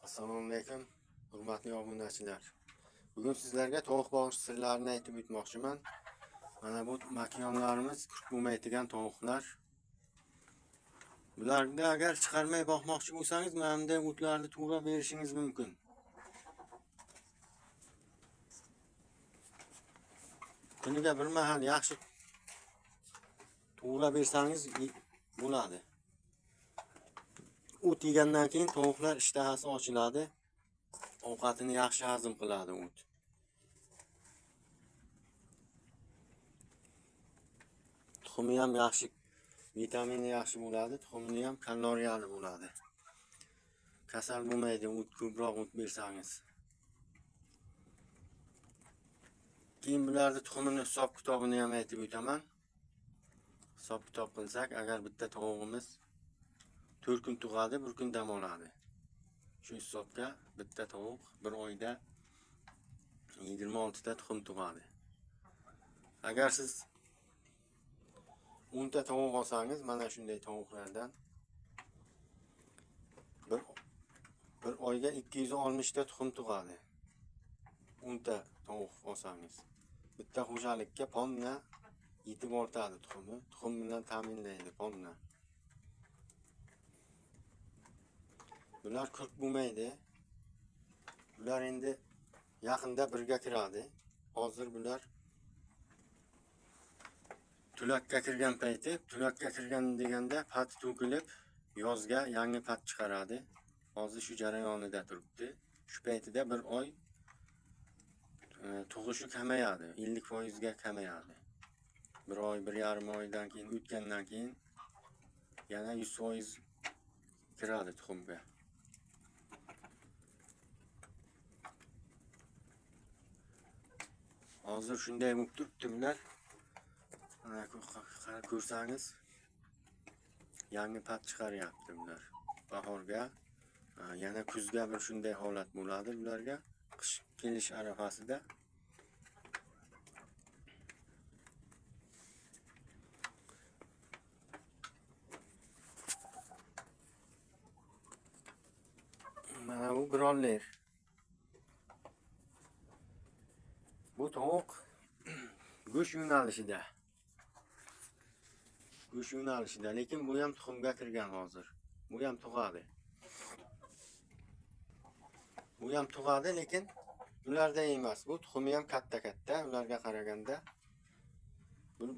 Assalomu alaykum, hurmatli obunachilar. Bugun sizlarga tovuq boqish sirlarini aytib o'tmoqchiman. Mana bu makyonlarimiz kurk bo'lmaydigan tovuqlar. Bularni agar chiqarmay boqmoqchi bo'lsangiz, mana bunday o'tlarni to'g'rab berishingiz mumkin. Kuniga bir mahal yaxshi to'g'rab bersangiz bo'ladi. O't yegandan keyin tovuqlar ishtahasi ochiladi. Ovqatini yaxshi hazm qiladi o't. Tuxumi ham yaxshi, vitamini yaxshi bo'ladi, tuxumini ham kaloriyali bo'ladi. Kasal bo'lmaydi o't, ko'proq o't bersangiz. Keyin bularni tuxumini hisob kitobini ham aytib o'taman. Hisob kitob qilsak, agar bitta tovug'imiz 4 kun tug'adi, 1 kun dam oladi. Shu hisobga bitta tovuq bir oyda 26 ta tuxum tug'adi. Agar siz 10 ta tovuq olsangiz, mana shunday tovuqlardan bir oyga 260 ta tuxum tug'adi. 10 ta tovuq olsangiz, bitta xo'jalikka ponna yetib ortadi tuxumi. Tuxum bilan ta'minlaydi ponna. Bular kurk bo'lmaydi. Bular endi yaqinda birga kiradi. Hozir bular tulakka kirgan payti, tulakka kirgan deganda pat to'kilib, yozga yangi pat chiqaradi. Hozir shu jarayonida turibdi. Shu paytida bir oy tug'ishi kamayadi, 50% ga kamayadi. Bir oy, bir yarim oydan keyin o'tgandan keyin yana 100% kiradi tuxumga. Hozir shunday bo'lib turibdi bular. Mana ko'rsangiz, yangi pat chiqaryapti bular. Bahorga, yana kuzga bir shunday holat bo'ladi bularga. Qish kelish arafasida. Mana bu broiler. Bu tovuq go'sht yo'nalishida. Go'sht yo'nalishida, lekin bu ham tuxumga kirgan hozir. Bu ham tug'adi. Bu ham tug'adi, lekin ularda emas. Bu tuxumi ham katta-katta ularga qaraganda.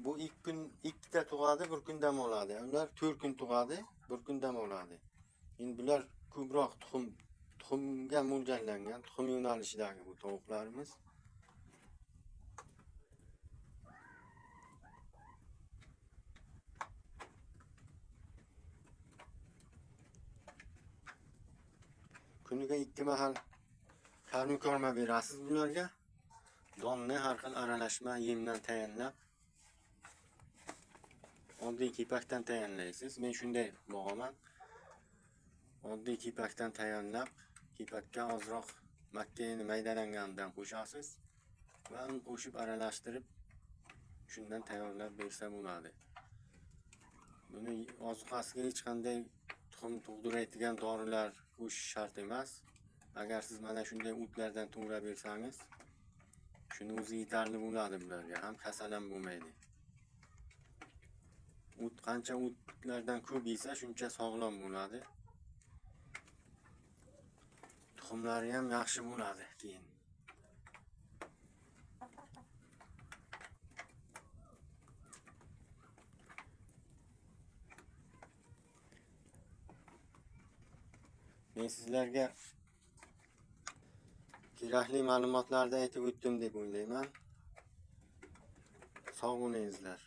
Bu ikki kun ikkita tug'adi, bir kun dam oladi. Ular 4 kun tug'adi, bir kun dam oladi. Endi bular ko'proq tuxumga mo'ljallangan, tuxum yo'nalishidagi bu tovuqlarimiz. Kuniga 2 mahal karmi-korma berasiz bularga. Donni har xil aralashma yemdan tayinlab, oddiy kepakdan tayinlaysiz. Men shunday boqaman. Oddiy kepakdan tayinlab, kepakka ozroq makkani maydalanganidan qo'shasiz va uni qo'shib aralashtirib, shundan tayyorlab bersa bo'ladi. Buni ozuqasiga hech qanday tuxum tug'diradigan dorilar qo'shish shart emas. Agar siz mana shunday o'tlardan to'g'rab bersangiz, shuni o'zi yetarli bo'ladi bularga, ham kasal ham bo'lmaydi. O't qancha o'tlardan ko'p yesa, shuncha sog'lom bo'ladi. Tuxumlari ham yaxshi bo'ladi keyin. Men sizlarga kerakli ma'lumotlarni aytib o'tdim deb o'ylayman. Sog' bo'lingizlar.